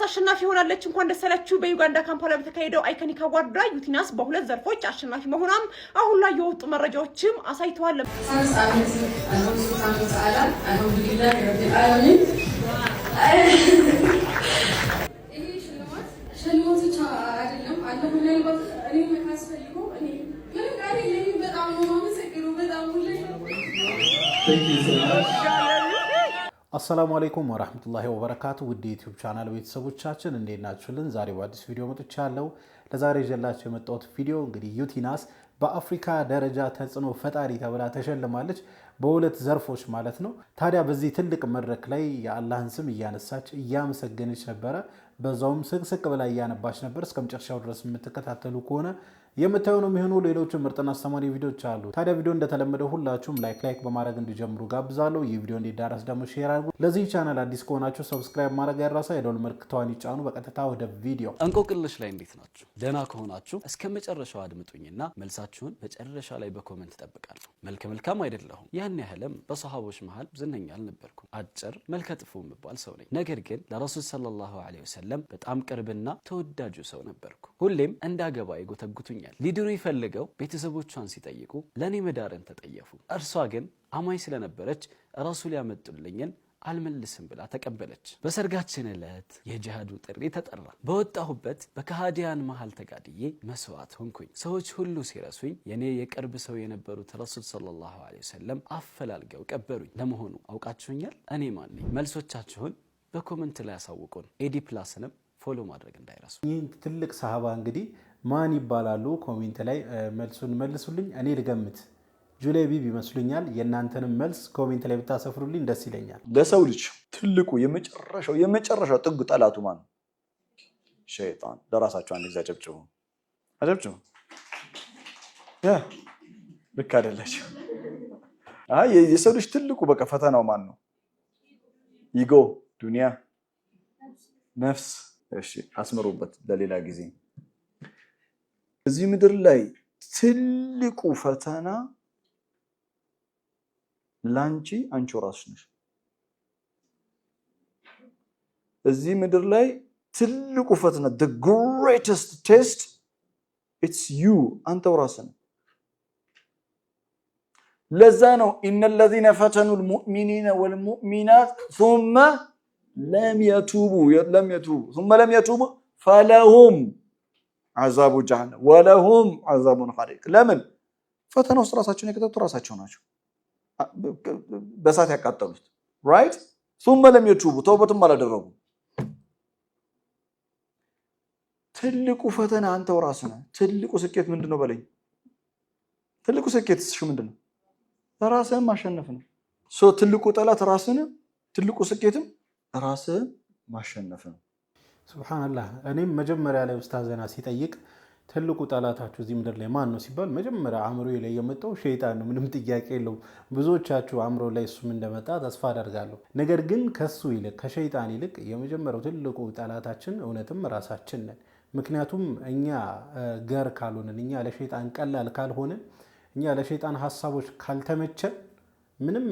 አሸናፊ ሆናለች። እንኳን ደስ ያላችሁ። በዩጋንዳ ካምፓላ በተካሄደው Iconic Award ላይ ዩቲናስ በሁለት ዘርፎች አሸናፊ መሆኗም አሁን ላይ የወጡ መረጃዎችም አሳይተዋል። الله سبحانه وتعالى الحمد لله رب العالمين። ይሄ ሽልማት ሽልማት ብቻ አይደለም። አለ ምናልባት እኔ ካስፈልገው እኔ ምንም ቃል የለኝም። በጣም ነው የማመሰግነው። በጣም ሁሌ Thank you so much. السلام عليكم ورحمة الله وبركاته። ውድ የ YouTube channel ቤተሰቦቻችን፣ እንዴት ናችሁልን? ዛሬ በአዲስ ቪዲዮ መጥቻለሁ። ለዛሬ ይዤላችሁ የመጣሁት ቪዲዮ እንግዲህ ዩቲናስ በአፍሪካ ደረጃ ተጽዕኖ ፈጣሪ ተብላ ተሸልማለች፣ በሁለት ዘርፎች ማለት ነው። ታዲያ በዚህ ትልቅ መድረክ ላይ የአላህን ስም እያነሳች እያመሰገነች ነበረ። በዛውም ስቅስቅ ብላ እያነባች ነበር። እስከ መጨረሻው ድረስ የምትከታተሉ ከሆነ የምታዩ ነው የሚሆኑ። ሌሎች ምርጥና አስተማሪ ቪዲዮዎች አሉ። ታዲያ ቪዲዮ እንደተለመደው ሁላችሁም like like በማድረግ እንዲጀምሩ ጋብዛለሁ። ይህ ቪዲዮ እንዲዳረስ ደግሞ share አድርጉ። ለዚህ ቻናል አዲስ ከሆናችሁ subscribe ማድረግ አይረሳ፣ የደወል ምልክቷን ይጫኑ። በቀጥታ ወደ ቪዲዮ። እንቆቅልሽ ላይ እንዴት ናችሁ? ደህና ከሆናችሁ እስከ መጨረሻው አድምጡኝና መልሳችሁን መጨረሻ ላይ በ comment እጠብቃለሁ። መልከ መልካም አይደለሁም፣ ያን ያህልም በሰሃቦች መሃል ዝነኛ አልነበርኩም። አጭር፣ መልከ ጥፉ የምባል ሰው ነኝ። ነገር ግን ለረሱል صلى الله عليه وسلم በጣም ቅርብና ተወዳጁ ሰው ነበርኩ። ሁሌም እንዳገባ ይጎተጉቱኛል። ሊድሩኝ ፈልገው ቤተሰቦቿን ሲጠይቁ ለእኔ መዳርን ተጠየፉ። እርሷ ግን አማኝ ስለነበረች ረሱል ያመጡልኝን አልመልስም ብላ ተቀበለች። በሰርጋችን ዕለት የጂሃዱ ጥሪ ተጠራ። በወጣሁበት በከሃዲያን መሃል ተጋድዬ መስዋዕት ሆንኩኝ። ሰዎች ሁሉ ሲረሱኝ የኔ የቅርብ ሰው የነበሩት ረሱል صلى الله عليه وسلم አፈላልገው ቀበሩኝ። ለመሆኑ አውቃችሁኛል? እኔ ማን ነኝ? መልሶቻችሁን በ comment ላይ ያሳውቁን። ኤዲ ፕላስንም follow ማድረግ እንዳይረሱ። ይህን ትልቅ ሰሃባ እንግዲህ ማን ይባላሉ? Comment ላይ መልሱን መልሱልኝ። እኔ ልገምት ጁሌቢብ ይመስሉኛል። የእናንተንም መልስ comment ላይ ብታሰፍሩልኝ ደስ ይለኛል። ለሰው ልጅ ትልቁ የመጨረሻው የመጨረሻው ጥግ ጠላቱ ማን ነው? ሸይጣን። ለራሳቸው አንድ ጊዜ አጨብጭቡ፣ አጨብጭቡ። Yeah፣ ልክ አይደለችም። አይ፣ የሰው ልጅ ትልቁ በቃ ፈተናው ማን ነው? Ego፣ ዱንያ፣ ነፍስ። እሺ፣ አስምሩበት ለሌላ ጊዜ። እዚህ ምድር ላይ ትልቁ ፈተና ላንቺ አንቺው ራስሽ ነሽ። እዚህ ምድር ላይ ትልቁ ፈተና፣ the greatest test, it's you፣ አንተው ራስህ ነህ። ለዛ ነው إن الذين فتنوا المؤمنين والمؤمنات ثم لم يتوبوا لم يتوبوا ثم لم يتوبوا فلهم عذاب جهنم ولهم عذاب الحريق። ለምን? ፈተና ውስጥ ራሳቸውን የከተቱ ራሳቸው ናቸው፣ በእሳት ያቃጠሉት፣ right? ثم لم يتوبوا፣ ተውበትም አላደረጉም። ትልቁ ፈተና አንተው ራስህ ነህ። ትልቁ ስኬት ምንድን ነው በለኝ። ትልቁ ስኬት እሺ ምንድን ነው? ራስህን ማሸነፍ ነው። So ትልቁ ጠላት ራስህ ነህ። ትልቁ ስኬትም ራስህን ማሸነፍ ነው። سبحان الله። እኔም መጀመሪያ ላይ ኡስታዘና ሲጠይቅ ትልቁ ጠላታችሁ እዚህ ምድር ላይ ማን ነው ሲባል መጀመሪያ አእምሮ ላይ የመጣው ሸይጣን ነው። ምንም ጥያቄ የለውም። ብዙዎቻችሁ አእምሮ ላይ እሱም እንደመጣ ተስፋ አደርጋለሁ። ነገር ግን ከሱ ይልቅ፣ ከሸይጣን ይልቅ የመጀመሪያው ትልቁ ጠላታችን እውነትም ራሳችን ነን። ምክንያቱም እኛ ገር ካልሆንን፣ እኛ ለሸይጣን ቀላል ካልሆንን፣ እኛ ለሸይጣን ሀሳቦች ካልተመቸን ምንም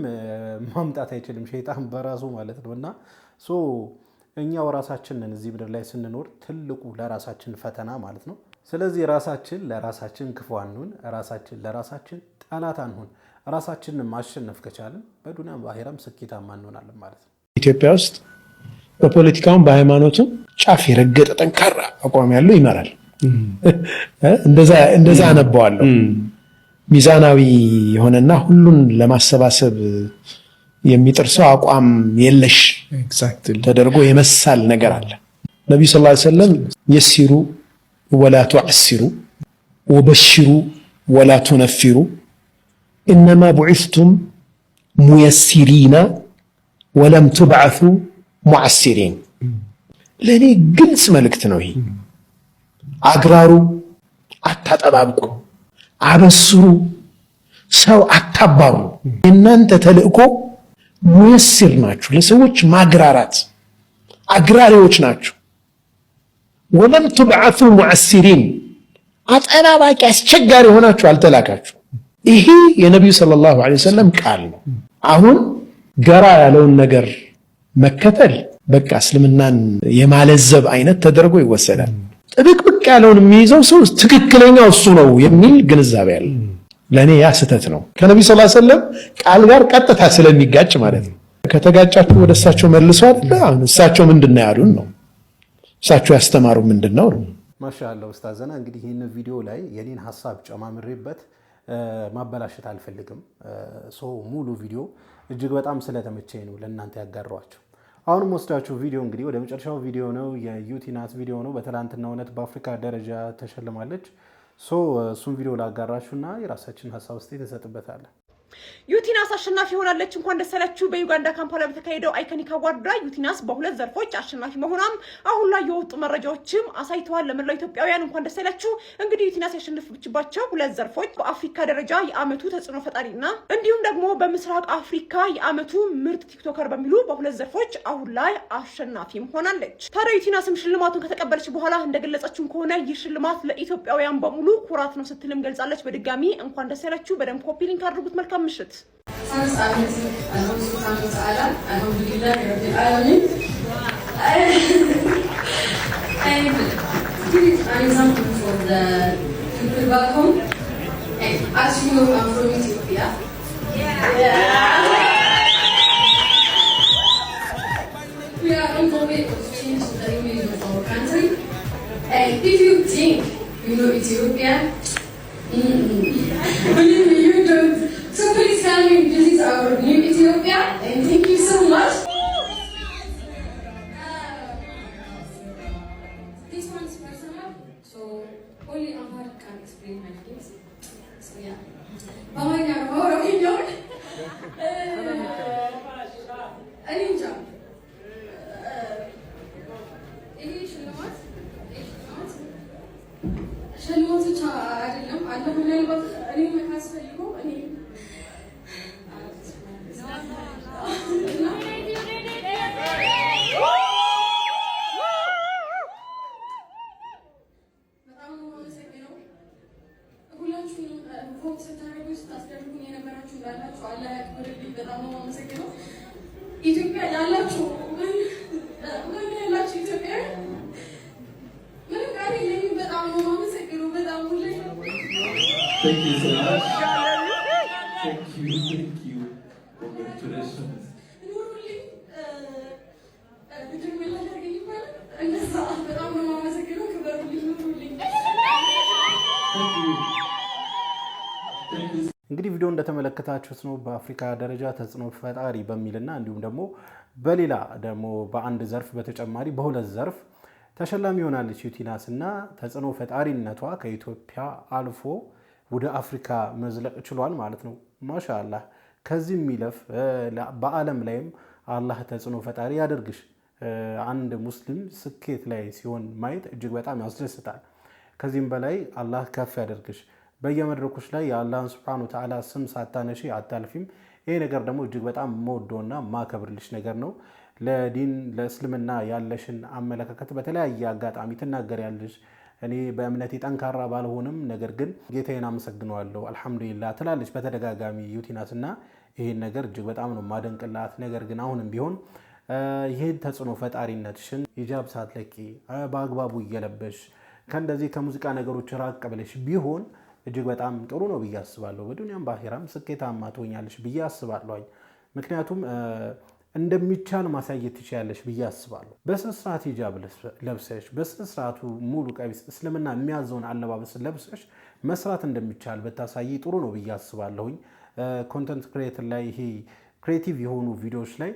ማምጣት አይችልም ሸይጣን በራሱ ማለት ነው። እና so እኛው ራሳችን ነን እዚህ ምድር ላይ ስንኖር ትልቁ ለራሳችን ፈተና ማለት ነው። ስለዚህ ራሳችን ለራሳችን ክፉ አንሁን፣ ራሳችን ለራሳችን ጠላት አንሁን። ራሳችንን ማሸነፍ ከቻልን በዱንያም በአኺራም ስኬታማ እንሆናለን ማለት ነው። ኢትዮጵያ ውስጥ በፖለቲካውም በሃይማኖቱም ጫፍ የረገጠ ጠንካራ አቋም ያለው ይመራል። እንደዛ አነበዋለሁ። ሚዛናዊ የሆነና ሁሉን ለማሰባሰብ የሚጥር ሰው አቋም የለሽ ተደርጎ የመሳል ነገር አለ። ነቢዩ صلى الله عليه وسلم يسروا ولا تعسروا وبشروا ولا تنفروا إنما بعثتم ميسرين ولم تبعثوا معسرين። ለእኔ ግልጽ መልእክት ነው ይሄ። አግራሩ፣ አታጠባብቁ፣ አበስሩ፣ ሰው አታባሩ። የእናንተ ተልእኮ ميسر ናችሁ፣ ለሰዎች ማግራራት አግራሪዎች ናችሁ። ولم تبعثوا معسرين፣ አጠባባቂ አስቸጋሪ ሆናችሁ አልተላካችሁ። ይሄ የነቢዩ صلى الله عليه وسلم ቃል ነው። አሁን ገራ ያለውን ነገር መከተል በቃ እስልምናን የማለዘብ አይነት ተደርጎ ይወሰዳል። ጥብቅብቅ ያለውን የሚይዘው ሰው ትክክለኛው እሱ ነው የሚል ግንዛቤ አለ። ለእኔ ያ ስህተት ነው። ከነቢ ስ ሰለም ቃል ጋር ቀጥታ ስለሚጋጭ ማለት ነው። ከተጋጫችሁ ወደ እሳቸው መልሶ አይደለ? አሁን እሳቸው ምንድን ነው ያሉን ነው፣ እሳቸው ያስተማሩ ምንድን ነው ነው። ማሻአላህ ኡስታዘና፣ እንግዲህ ይህን ቪዲዮ ላይ የኔን ሀሳብ ጨማምሬበት ማበላሸት አልፈልግም። So ሙሉ ቪዲዮ እጅግ በጣም ስለተመቸኝ ነው ለእናንተ ያጋራኋችሁ። አሁንም ወስዳችሁ ቪዲዮ እንግዲህ ወደ መጨረሻው ቪዲዮ ነው፣ የዩቲናስ ቪዲዮ ነው። በትላንትናው ዕለት በአፍሪካ ደረጃ ተሸልማለች። So እሱን ቪዲዮ ላጋራችሁና የራሳችንን ሀሳብ አስተያየት እንሰጥበታለን። ዩቲናስ አሸናፊ ሆናለች። እንኳን ደስ ያላችሁ። በዩጋንዳ ካምፓላ በተካሄደው Iconic Award ላይ ዩቲናስ በሁለት ዘርፎች አሸናፊ መሆኗም አሁን ላይ የወጡ መረጃዎችም አሳይተዋል። ለመላው ኢትዮጵያውያን እንኳን ደስ ያላችሁ። እንግዲህ ዩቲናስ ያሸነፈችባቸው ሁለት ዘርፎች በአፍሪካ ደረጃ የአመቱ ተጽዕኖ ፈጣሪና እንዲሁም ደግሞ በምስራቅ አፍሪካ የአመቱ ምርጥ TikToker በሚሉ በሁለት ዘርፎች አሁን ላይ አሸናፊም ሆናለች። ታዲያ ዩቲናስም ሽልማቱን ከተቀበለች በኋላ እንደገለጸችው ከሆነ ይህ ሽልማት ለኢትዮጵያውያን በሙሉ ኩራት ነው ስትልም ገልጻለች። በድጋሚ እንኳን ደስ ያላችሁ። በደንብ copy link አድርጉት። መልካም ምሽት። First, I want to thank Allah سبحانه وتعالى. الحمد لله رب العالمين. And here is an example for the people back home. And as you know, I'm from Ethiopia. Yeah. We are on the way of change the image of our country. And if you think you know Ethiopia, believe me, you don't. So please come and visit our new Ethiopia. And thank you so much. This one is personal, so only Amharic can explain my feelings. So yeah. በአማርኛ ነው የማወራው ይኸኛውን። እኔ እንጃ፣ ይሄ ሽልማት ሽልማት ብቻ አይደለም አለ፣ ምናልባት እኔ ካስፈልጎ እኔ እና በጣም ነው የማመሰግነው። ሁላችሁንም vote ስታደርጉ ስታስደርጉኝ የነበራችሁ እንዳላችሁ አላህ ያክብርልኝ። በጣም ነው የማመሰግነው። ኢትዮጵያ ያላችሁ፣ ኡጋንዳ ያላችሁ ኢትዮጵያውያን ምንም ቃል የለኝም። በጣም ነው የማመሰግነው። በጣም ሁሌ Thank you so much. Thank you, thank you. Congratulations. ኑሩልኝ። ብድር መላሽ አድርገኝ ይባላል። እንደዛ በጣም ነው የማመሰግነው። ክበሩልኝ፣ ኑሩልኝ። Thank you. Thank you. እንግዲህ ቪዲዮ እንደተመለከታችሁት ነው። በአፍሪካ ደረጃ ተጽዕኖ ፈጣሪ በሚልና እንዲሁም ደግሞ በሌላ ደግሞ በአንድ ዘርፍ በተጨማሪ በሁለት ዘርፍ ተሸላሚ ሆናለች ዩቲናስ እና ተጽዕኖ ፈጣሪነቷ ከኢትዮጵያ አልፎ ወደ አፍሪካ መዝለቅ ችሏል ማለት ነው። ማሻአላህ፣ ከዚህ የሚለፍ በዓለም ላይም አላህ ተጽዕኖ ፈጣሪ ያደርግሽ። አንድ ሙስሊም ስኬት ላይ ሲሆን ማየት እጅግ በጣም ያስደስታል። ከዚህም በላይ አላህ ከፍ ያደርግሽ። በየመድረኮች ላይ የአላህን ስብሐነ ወተዓላ ስም ሳታነሺ አታልፊም። ይሄ ነገር ደግሞ እጅግ በጣም መወደውና ማከብርልሽ ነገር ነው። ለዲን ለእስልምና ያለሽን አመለካከት በተለያየ አጋጣሚ ትናገሪያለሽ። እኔ በእምነቴ ጠንካራ ባልሆንም ነገር ግን ጌታዬን አመሰግነዋለሁ አልሐምዱሊላህ ትላለች በተደጋጋሚ ዩቲናስ እና ይሄን ነገር እጅግ በጣም ነው ማደንቅላት። ነገር ግን አሁንም ቢሆን ይህን ተጽዕኖ ፈጣሪነትሽን ሂጃብ ሳትለቂ በአግባቡ እየለበሽ ከእንደዚህ ከሙዚቃ ነገሮች ራቅ ብለሽ ቢሆን እጅግ በጣም ጥሩ ነው ብዬ አስባለሁ። በዱንያም በአኺራም ስኬታማ ትሆኛለሽ ብዬ አስባለሁ። ምክንያቱም እንደሚቻል ማሳየት ትችያለሽ ብዬ አስባለሁ። በስነ ስርዓት ሂጃብ ለብሰሽ፣ በስነ ስርዓቱ ሙሉ ቀሚስ፣ እስልምና የሚያዘውን አለባበስ ለብሰሽ መስራት እንደሚቻል ብታሳይ ጥሩ ነው ብዬ አስባለሁኝ። Content creator ላይ፣ ይሄ creative የሆኑ ቪዲዮዎች ላይ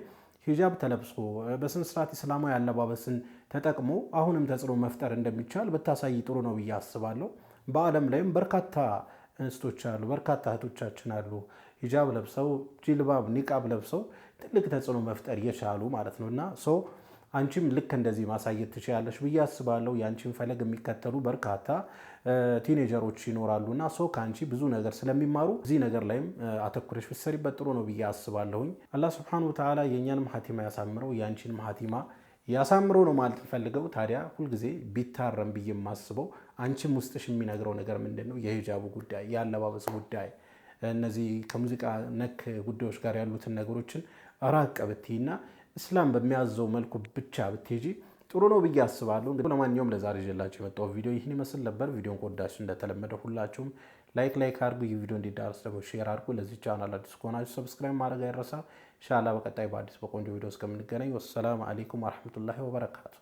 ሂጃብ ተለብሶ በስነ ስርዓት እስላማዊ አለባበስን ተጠቅሞ አሁንም ተጽዕኖ መፍጠር እንደሚቻል ብታሳይ ጥሩ ነው ብዬ አስባለሁ። በዓለም ላይም በርካታ እንስቶች አሉ፣ በርካታ እህቶቻችን አሉ፣ ሂጃብ ለብሰው፣ ጂልባብ ኒቃብ ለብሰው ትልቅ ተጽዕኖ መፍጠር የቻሉ ማለት ነው። እና so አንቺም ልክ እንደዚህ ማሳየት ትችያለሽ ብዬ አስባለሁ። የአንቺን ፈለግ የሚከተሉ በርካታ teenager ኦች ይኖራሉ እና so ከአንቺ ብዙ ነገር ስለሚማሩ እዚህ ነገር ላይም አተኩረሽ ብትሰሪበት ጥሩ ነው ብዬ አስባለሁኝ። አላህ ስብሐነሁ ወተዓላ የእኛንም ሀቲማ ያሳምረው፣ የአንቺንም ሀቲማ ያሳምረው ነው ማለት ፈልገው። ታዲያ ሁልጊዜ ቢታረም ብዬ የማስበው አንቺም ውስጥሽ የሚነግረው ነገር ምንድን ነው? የሂጃቡ ጉዳይ፣ የአለባበስ ጉዳይ፣ እነዚህ ከሙዚቃ ነክ ጉዳዮች ጋር ያሉትን ነገሮችን ራቅ ብትይና እስላም በሚያዘው መልኩ ብቻ ብትሄጂ ጥሩ ነው ብዬ አስባለሁ። እንግዲህ ለማንኛውም ለዛሬ ይዤላችሁ የመጣው ቪዲዮ ይህን ይመስል ነበር። ቪዲዮን ከወዳችሁ እንደተለመደው ሁላችሁም like like አድርጉ። ይህ ቪዲዮ እንዲዳረስ ደግሞ share አድርጉ። ለዚህ ቻናል አዲስ ከሆናችሁ subscribe ማድረግ አይረሳ። ኢንሻአላህ በቀጣይ በአዲስ በቆንጆ ቪዲዮ እስከምንገናኝ ወሰላም አለይኩም ወረሕመቱላሂ ወበረካቱ።